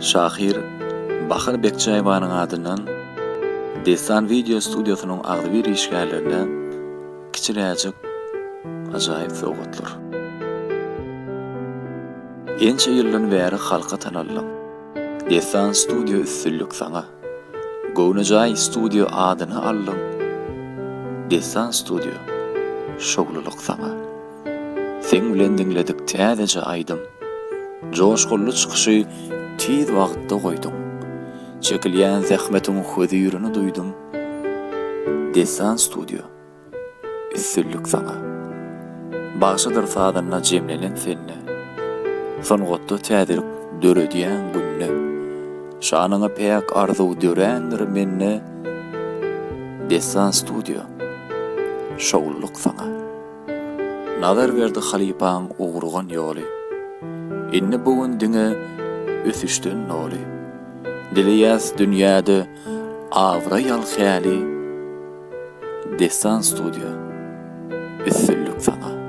Şahyr Bahar Bekjäýewanyň adyndan Dessan wideo studiýasynyň agzybir işgärlerine kiçiräjik ajaýyp sowgatlar. Ençe ýyldan bäri halka tanaldyň. Dessan studiýa üstünlik saňa. Göwnejaý studiýa adyny aldyň. Dessan studiýa şowlulyk saňa. Seň bilen diňledik täzeje aýdym. Joşgunly çykyşy tiz wagtda goýduň. Çekilýän zähmetiň hözirini duýdum. Dessan studio. Üstünlik saňa. Bagşydyr sazanda jemlenen sende. Sungatda täzelik döredýäň günde. Şanyňa päk arzuw dörändir mende. Dessan studio. Şowlulyk saňa. Nazarberdi halypaň ugrugan ýoly. Indi bu gün diňe ösüşden doly. Dileýäs dünýäde abraý al häli. Dessan studio. Üstünlik saňa.